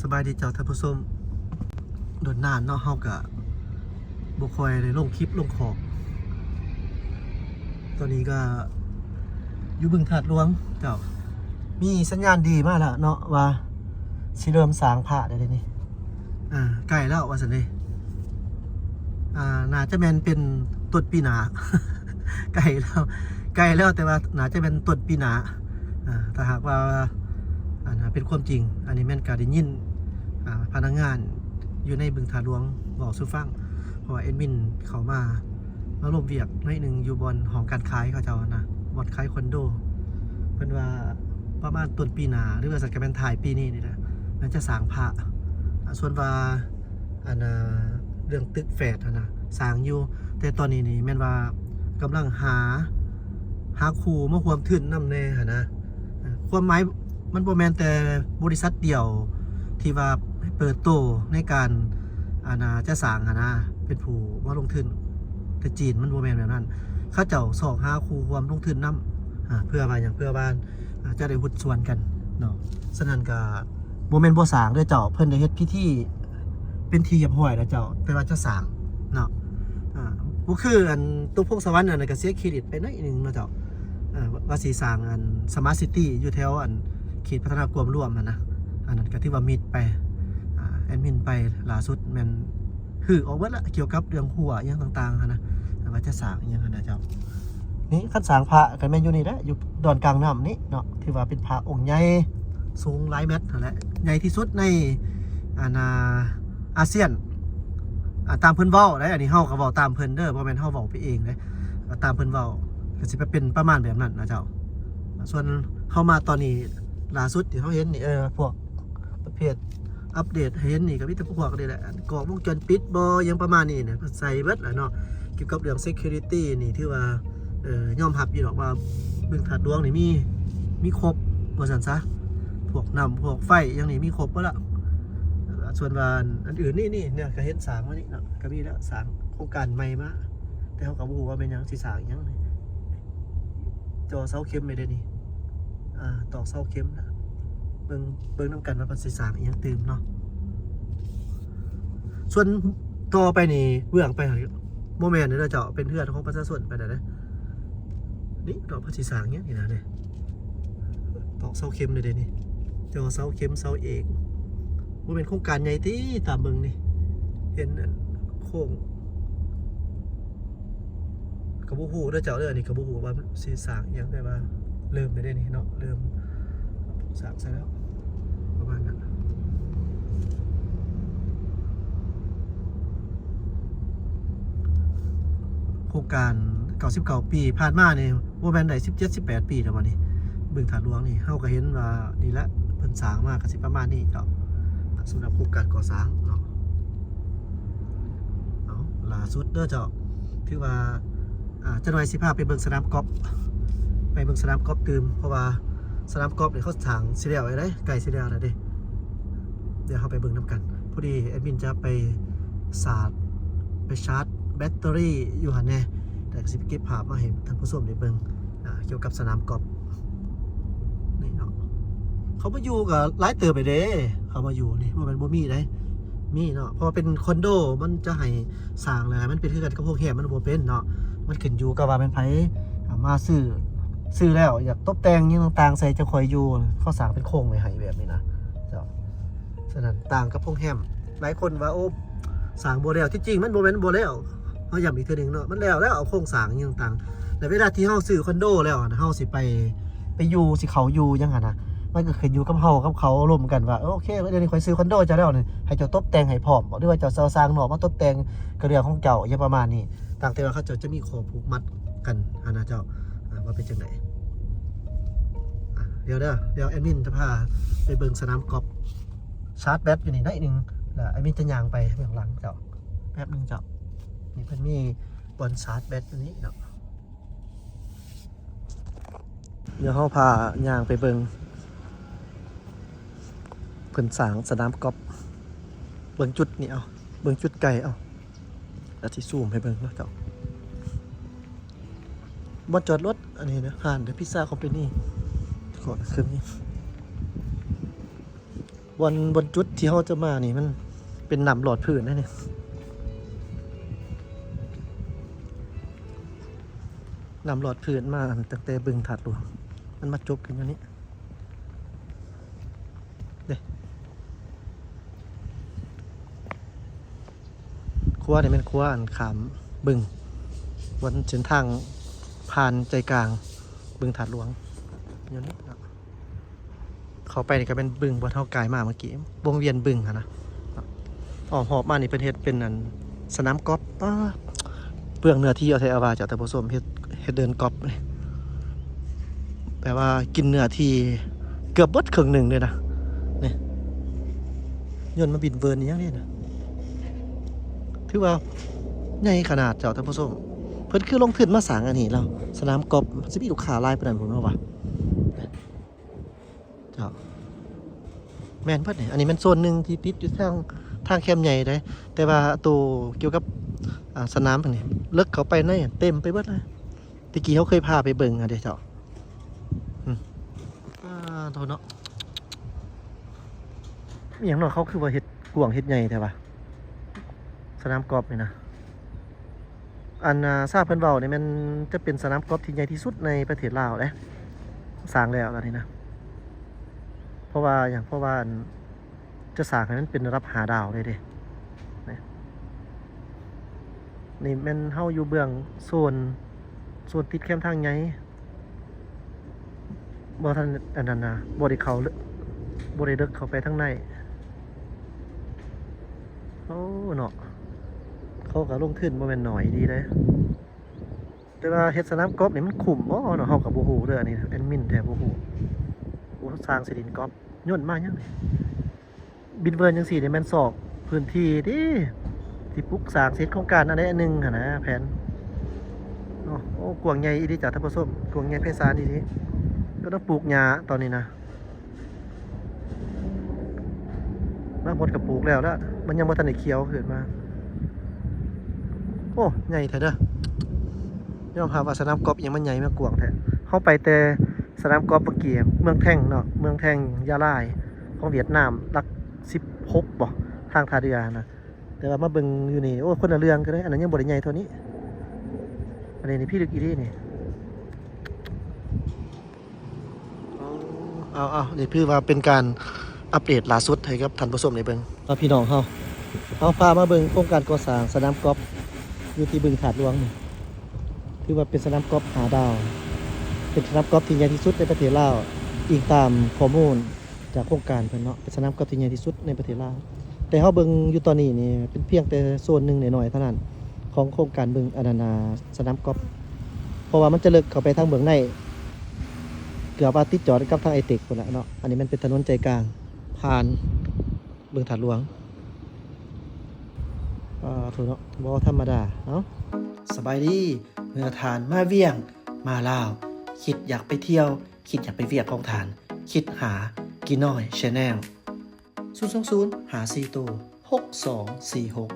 ສະບາຍດີເຈົ້າທ່ານຜູ້ຊົມ. ດົນນານເນາະ ເຮົາກະບໍ່ຄ່ອຍໄດ້ລົງຄລິບລົງຂອກ. ຕອນນີ້ກະຢູ່ບຶງທາດຫຼວງເຈົ້າ. ມີສັນຍານດີມາແລ້ວເນາະ ວ່າຊິເລີ່ມສ້າງພະແລ້ວເດນີ້. ອ່າ ໃກ້ແລ້ວວ່າຊັ້ນເດ. ອ່າ ໜ້າຈະແມ່ນເປັນຕົ້ນປີໜ້າ. ໃກ້ແລ້ວ ໃກ້ແລ້ວ ແຕ່ວ່າໜ້າຈະແມ່ນຕົ້ນປີໜ້າ. ອ່າ ຖ້າຫາກວ່າ ອັນ ເປັນຄວາມຈິງ. ອັນນີ້ແມ່ນກະໄດ້ຍິນ ອ່າ ພະນັກງານຢູ່ໃນບຶງທາດຫຼວງເວົ້າສູ່ຟັງ, ເພາະວ່າແອດມິນເຂົ້າມາ ມາລົມວຽກໜ້ອຍໜຶ່ງຢູ່ບ່ອນຫ້ອງການຂາຍເຂົາເຈົ້າຫັ້ນນະ, ບ່ອນຂາຍຄອນໂດ. ເພິ່ນວ່າປະມານຕົ້ນປີໜ້າ ຫຼືວ່າສັກກະແມ່ນທ້າຍປີນີ້ນີ້ແຫຼະ ໜ້າຈະສ້າງພະ. ອ່າ ສ່ວນວ່າ ອັນ ເລື່ອງຕຶກແຝດຫັ້ນນະ ສ້າງຢູ່, ແຕ່ຕອນນີ້ນີ້ແມ່ນວ່າກຳລັງຫາ ຫາຄູ່ມາຮ່ວມທຶນນຳແດ່ຫັ້ນນະ. ຄວາມໝາຍມັນບໍ່ແມ່ນແຕ່ບໍລິສັດດຽວທີ່ວ່າເປີດໂຕໃນການ ອັນ ຈະສ້າງຫັ້ນນະ ເປັນຜູ້ມາລົງທຶນ, ແຕ່ຈີນມັນບໍ່ແມ່ນແບບນັ້ນ. ເຂົາເຈົ້າຊອກຫາຄູ່ຮ່ວມລົງທຶນນຳ ອາ ເພື່ອວ່າຫຍັງ? ເພື່ອວ່າ ອາ ຈະໄດ້ຫຸດສ່ວນກັນເນາະ. ສະນັ້ນກະ ບໍ່ແມ່ນບໍ່ສ້າງເດີເຈົ້າ, ເພິ່ນໄດ້ເຮັດພິທີເປັນທີ່ຮຽບຮ້ອຍແລ້ວເຈົ້າ, ແຕ່ວ່າຈະສ້າງເນາະ. ອ່າ ບໍ່ຄືອັນຕຸກພົງສະຫວັນ ອັນນັ້ນກະເສຍເຄຣດິດໄປໜ້ອຍໜຶ່ງເນາະເຈົ້າ. ອ່າ ວ່າ ວ່າຊິສ້າງອັນສະມາດຊິຕີຢູ່ແຖວອັນເຂດພັດທະນາກວມລວມຫັ້ນນະ, ອັນນັ້ນກະຖືວ່າມິດໄປ. ອ່າ ແອດມິນໄປລ່າສຸດແມ່ນ ຮື້ອອກເບິດລະ ກ່ຽວກັບເລື່ອງຮົ້ວອີ່ຫຍັງຕ່າງໆຫັ້ນນະ, ວ່າຈະສ້າງອີ່ຫຍັງຫັ້ນນະເຈົ້າ. ນີ້ຄັນສ້າງພະກໍແມ່ນຢູ່ນີ້ແຫຼະ, ຢູ່ດອນກາງນ້ຳນີ້ເນາະ, ຖືວ່າເປັນພະອົງໃຫຍ່ ສູງຫຼາຍແມັດຫັ້ນແຫຼະ, ໃຫຍ່ທີ່ສຸດໃນ ອັນ ອາ ອາຊຽນ. ອາ ຕາມເພິ່ນເວົ້າໄດ໋, ອັນນີ້ເຮົາກໍເວົ້າຕາມເພິ່ນເດີ, ບໍ່ແມ່ນເຮົາເວົ້າໄປເອງເດ້, ກໍຕາມເພິ່ນເວົ້າ ກໍຊິໄປເປັນປະມານແບບນັ້ນນະເຈົ້າ. ສ່ວນເຮົາມາຕອນນີ້ ລ່າສຸດທີ່ເຮົາເຫັນນີ້ ເອີ ພວກ ປະເພດອັບເດດໃຫ້ເຫັນນີ້ກໍມີແຕ່ພວກນີ້ແຫຼະ, ອັນກ້ອງວົງຈອນປິດບໍ່ ຫຍັງປະມານນີ້ນະ ເພິ່ນໃສ່ເບິດແຫຼະເນາະ. ກ່ຽວກັບເລື່ອງ security ນີ້ ຖືວ່າ ເອີ ຍອມຮັບຢູ່ດອກວ່າບຶງທາດຫຼວງນີ້ມີ ມີຄົບວ່າຊັ້ນຊະ, ພວກນ້ຳພວກໄຟຫຍັງນີ້ມີຄົບເບິດລະ. ສ່ວນວ່າອັນອື່ນນີ້ ນີ້ ນີ້ກໍເຫັນສ້າງມານີ້ເນາະ, ກໍມີແລ້ວ ສ້າງໂຄງການໃໝ່ມາ, ແຕ່ເຮົາກໍບໍ່ຮູ້ວ່າແມ່ນຫຍັງ ຊິສ້າງຫຍັງນີ້. ເຈາະເສົາເຂັມໄປເດ້ນີ້ ອ່າ ຕອກເສົາເຂັມນະ. ເບິ່ງ ເບິ່ງນຳກັນວ່າເພິ່ນຊິສ້າງອີ່ຫຍັງຕື່ມເນາະ. ສ່ວນຕໍ່ໄປນີ້ ເບື້ອງໄປຫັ້ນ ບໍ່ແມ່ນເດີເຈົ້າ, ເປັນເຮືອນຂອງປະຊາຊົນໄປແລ້ວເດ້. ນີ້ເນາະ ເພິ່ນຊິສ້າງຫຍັງນີ້ນະເດ້, ຕອກເສົາເຂັມເດ້ນີ້, ເຈາະເສົາເຂັມເສົາເອກ. ບໍ່ແມ່ນໂຄງການໃຫຍ່ຕິ? ຕາມເບິ່ງນີ້ ເຫັນອັນໂຄ້ງ ກໍບໍ່ຮູ້ເດີເຈົ້າເດີ, ອັນນີ້ກໍບໍ່ຮູ້ວ່າຊິສ້າງອີ່ຫຍັງ, ແຕ່ວ່າເລີ່ມໄປເດ້ນີ້ເນາະ, ເລີ່ມສ້າງໃສ່ແລ້ວ ປະມານນັ້ນ. ໂຄງການເກົ້າສິບເກົ້າປີຜ່ານມານີ້ ບໍ່ແມ່ນໄດ້ສິບເຈັດ ສິບແປດປີແລ້ວບໍ່ນີ້? ບຶງທາດຫຼວງນີ້ ເຮົາກໍເຫັນວ່ານີ້ແຫຼະ ເພິ່ນສ້າງມາກໍຊິປະມານນີ້ເຈົ້າ, ສຳລັບໂຄງການກໍ່ສ້າງເນາະ. ເອົາ ລ່າສຸດເດີເຈົ້າ, ຖືວ່າ ອ່າ ຈັກໜ່ອຍຊິພາໄປເບິ່ງສະໜາມກອບ, ໄປເບິ່ງສະໜາມກອບຕື່ມ, ເພາະວ່າສະໜາມກອບນີ້ເຂົາສ້າງຊິແລ້ວແລ້ວເດ້, ໃກ້ຊິແລ້ວແລ້ວເດ້. ດຽວເຮົາໄປເບິ່ງນຳກັນ. ພໍດີແອດມິນຈະໄປຊາດ ໄປຊາດແບັດເຕີຣີຢູ່ຫັ້ນແດ່, ແລ້ວກໍຊິໄປເກັບພາບມາໃຫ້ທ່ານຜູ້ຊົມໄດ້ເບິ່ງ ອ່າ ກ່ຽວກັບສະໜາມກອບນີ້ເນາະ. ເຂົາມາຢູ່ກໍຫຼາຍເຕີບແລ້ວເດ້, ເຂົາມາຢູ່ນີ້ບໍ່ແມ່ນບໍ່ມີເດ້, ມີເນາະ, ເພາະວ່າເປັນຄອນໂດ ມັນຈະໃຫ້ສ້າງແລ້ວໃຫ້ມັນເປັນຄືກັນກັບໂຮງແຮມ ມັນບໍ່ເປັນເນາະ. ມັນຂຶ້ນຢູ່ກັບວ່າແມ່ນໃຜ ອ່າ ມາຊື້ ຊື້ແລ້ວຢາກຕົບແຕ່ງຫຍັງຕ່າງໆໃສ່ ຈະຄ່ອຍຢູ່, ເຂົາສ້າງເປັນໂຄງໄວ້ໃຫ້ແບບນີ້ນະເຈົ້າ. ສະນັ້ນຕ່າງກັບໂຮງແຮມ, ຫຼາຍຄົນວ່າ ໂອ້ ສ້າງບໍ່ແລ້ວ, ທີ່ຈິງມັນບໍ່ແມ່ນບໍ່ແລ້ວ, ເຮົາຢ້ຳອີກເທື່ອໜຶ່ງເນາະ, ມັນແລ້ວແລ້ວ, ໂຄງສ້າງຫຍັງຕ່າງ. ແລ້ວເວລາທີ່ເຮົາຊື້ຄອນໂດແລ້ວນະ, ເຮົາຊິໄປ ໄປຢູ່ ຊິເຂົ້າຢູ່ຫຍັງຫັ້ນນະ, ມັນກໍຂຶ້ນຢູ່ກັບເຮົາກັບເຂົາລົມກັນວ່າ ເອີ ໂອເຄ ດຽວນີ້ຂ້ອຍຊື້ຄອນໂດເຈົ້າແລ້ວນີ້ ໃຫ້ເຈົ້າຕົບແຕ່ງໃຫ້ພ້ອມບໍ ຫຼືວ່າເຈົ້າຊິເອົາຊ່າງນອກມາຕົບແຕ່ງ ກໍເລື່ອງຂອງເຈົ້າ ຫຍັງປະມານນີ້. ຕ່າງແຕ່ວ່າເຂົາເຈົ້າຈະມີຂໍ້ຜູກມັດກັນຫັ້ນນະເຈົ້າ ອ່າ ວ່າເປັນຈັ່ງໃດ. ອ່າ ດຽວເດີ ດຽວແອດມິນຈະພາໄປເບິ່ງສະໜາມກອບ ຊາດແບັດຢູ່ນີ້ໜ້ອຍໜຶ່ງ ແລ້ວແອດມິນຈະຍ່າງໄປເບື້ອງຫຼັງເຈົ້າ ແປັບໜຶ່ງເຈົ້າ. ນີ້ເພິ່ນມີບ່ອນຊາດແບັດຢູ່ນີ້ເນາະ. ດຽວເຮົາພາຍ່າງໄປເບິ່ງ ເພິ່ນສ້າງສະໜາມກອບ. ເບິ່ງຈຸດນີ້ເອົາ, ເບິ່ງຈຸດໄກເອົາ, ອາດຊິຊູມໃຫ້ເບິ່ງເນາະເຈົ້າ. ບ່ອນຈອດລົດ ອັນນີ້ນະ ຮ້ານ The Pizza Company ຂໍຂຶ້ນນີ້. ບ່ອນ ບ່ອນຈຸດທີ່ເຮົາຈະມານີ້ ມັນເປັນນ້ຳຫຼອດພື້ນເດ້ນີ້ ນ້ຳຫຼອດພື້ນມາຕັ້ງແຕ່ບຶງທາດຫຼວງ ມັນມາຈົບກັນຢູ່ນີ້ເດ້. ຂົວນີ້ແມ່ນຂົວອັນຂ້າມບຶງ ບ່ອນເສັ້ນທາງຜ່ານໃຈກາງບຶງທາດຫຼວງຢູ່ນີ້ເນາະ. ເຂົ້າໄປນີ້ກໍແມ່ນບຶງບ່ອນເຮົາກາຍມາເມື່ອກີ້ ວົງວຽນບຶງຫັ້ນນະ. ອ້ອມຮອບມານີ້ເພິ່ນເຮັດເປັນອັນສະໜາມກອບ ປ້າ ເປືອງເນື້ອທີ່ເອົາແທ້ເອົາວ່າເຈົ້າທ່ານຜູ້ຊົມ ເຮັດ ເຮັດເດີ່ນກອບນີ້ ແປວ່າກິນເນື້ອທີ່ເກືອບເບິດເຄິ່ງໜຶ່ງເດ້ນະ. ນີ້ ໂຍນມາບິນເວີນອີ່ຫຍັງນີ້ນະ ຖືວ່າໃຫຍ່ຂະໜາດເຈົ້າທ່ານຜູ້ຊົມ. ເພິ່ນຄືລົງທຶນມາສ້າງອັນນີ້ແລ້ວ ສະໜາມກອບ ມັນຊິມີລູກຄ້າຫຼາຍປານນັ້ນບໍ່ແມ່ນວ່າ ເຈົ້າ ແມ່ນເບິດນີ້. ອັນນີ້ແມ່ນໂຊນໜຶ່ງທີ່ຕິດຢູ່ທາງ ທາງແຄມໃຫຍ່ເດ້ ແຕ່ວ່າໂຕກ່ຽວກັບ ອ່າ ສະໜາມນີ້ ເລິກເຂົ້າໄປໃນເຕັມໄປເບິດເລີຍ. ແຕ່ກີ້ເຮົາເຄີຍພາໄປເບິ່ງຫັ້ນເດ້ເຈົ້າ. ອືມ ອ່າ ໂທດເນາະ ອີ່ຫຍັງເນາະ ເຂົາຄືວ່າເຮັດກວ້າງເຮັດໃຫຍ່ແທ້ວະ ສະໜາມກອບນີ້ນະ. ອັນ ອ່າ ຊາວເພິ່ນເວົ້ານີ້ແມ່ນຈະເປັນສະໜາມກອບທີ່ໃຫຍ່ທີ່ສຸດໃນປະເທດລາວເດ້ ສ້າງແລ້ວລະນີ້ນະ. ເພາະວ່າຫຍັງ? ເພາະວ່າ ອັນ ຈະສ້າງໃຫ້ມັນເປັນລະດັບຫ້າດາວເລີຍເດ້. ນີ້ ນີ້ແມ່ນເຮົາຢູ່ເບື້ອງໂຊນ ໂຊນຕິດແຄມທາງໃຫຍ່ ບໍ່ທັນອັນນັ້ນນະ ບໍ່ໄດ້ເຂົ້າເລິກ ບໍ່ໄດ້ເລິກເຂົ້າໄປທາງໃນ. ໂອ້ ເນາະ ເຂົາກໍລົງທຶນບໍ່ແມ່ນໜ້ອຍດີເດ້. ແຕ່ວ່າເຮັດສະໜາມກອບນີ້ມັນຄຸ້ມບໍ່ເນາະ ເຮົາກໍບໍ່ຮູ້ເດີ ອັນນີ້ແອດມິນແທ້ບໍ່ຮູ້. ໂອ້ ສ້າງສະໜາມກອບ ໂຍນມາຫຍັງນີ້? ບິນເວີນຈັ່ງຊີ້ນີ້ແມ່ນຊອກພື້ນທີ່ເດ້ ທີ່ປຸກສ້າງເຮັດໂຄງການອັນໃດອັນໜຶ່ງຫັ້ນນະ ແຜນເນາະ. ໂອ້ ກວ້າງໃຫຍ່ອີ່ຫຼີເຈົ້າທ່ານຜູ້ຊົມ ກວ້າງໃຫຍ່ໄພສານອີ່ຫຼີ. ກໍຕ້ອງປູກຫຍ້າຕອນນີ້ນະ ບາງຄົນກໍປູກແລ້ວລະ ມັນຍັງບໍ່ທັນໄດ້ຂຽວຂຶ້ນມາ. ໂອ້ ໃຫຍ່ແທ້ເດີ ຍອມຮັບວ່າສະໜາມກອບອີ່ຫຍັງມັນໃຫຍ່ ມັນກວ້າງແທ້. ເຮົາໄປແຕ່ສະໜາມກອບເມື່ອກີ້ ເມືອງແທງເນາະ ເມືອງແທງຢາລາຍ ຂອງຫວຽດນາມ ຫຼັກສິບຫົກບໍ ທາງທ່າເຮືອຫັ້ນນະ. ແຕ່ວ່າມາເບິ່ງຢູ່ນີ້ ໂອ້ ຄົນລະເລື່ອງກັນເລີຍ ອັນນັ້ນຍັງບໍ່ໄດ້ໃຫຍ່ເທົ່ານີ້ ອັນນີ້ນີ້ພິລຶກອີ່ຫຼີນີ້. ເອົາໆ ນີ້ຄືວ່າເປັນການອັບເດດລ່າສຸດໃຫ້ກັບທ່ານຜູ້ຊົມໄດ້ເບິ່ງເນາະ ພີ່ນ້ອງເຮົາ. ເຮົາພາມາເບິ່ງໂຄງການກໍ່ສ້າງສະໜາມກອບຢູ່ທີ່ບຶງທາດຫຼວງນີ້ ຖືວ່າເປັນສະໜາມກອບຫ້າດາວ ເປັນສະໜາມກອບທີ່ໃຫຍ່ທີ່ສຸດໃນປະເທດລາວ ອີງຕາມຂໍ້ມູນຈາກໂຄງການເພິ່ນເນາະ ເປັນສະໜາມກອບທີ່ໃຫຍ່ທີ່ສຸດໃນປະເທດລາວ. ແຕ່ເຮົາເບິ່ງຢູ່ຕອນນີ້ນີ້ ເປັນພຽງແຕ່ໂຊນໜຶ່ງໜ້ອຍໆເທົ່ານັ້ນ ຂອງໂຄງການເບິ່ງ ອັນນັ້ນນະ ສະໜາມກອບ ເພາະວ່າມັນຈະເລິກເຂົ້າໄປທາງເບື້ອງໃນ ເກືອບວ່າຕິດຈອດກັບທາງໄອເຕັກພຸ້ນລະເນາະ. ອັນນີ້ມັນເປັນຖະໜົນໃຈກາງ ຜ່ານເບິ່ງທາດຫຼວງ. ປາໂທເນາະ ບໍ່ທຳມະດາ. ເອົ້າ ສະບາຍດີ ເມື່ອທ່ານມາວຽງ ມາລາວ ຄິດຢາກໄປທ່ຽວ ຄິດຢາກໄປວຽກຂອງທ່ານ ຄິດຫາກີນ້ອຍ Channel ສູນສອງສູນ ຫ້າສີ່ໂຕ ຫົກສອງສີ່ຫົກ.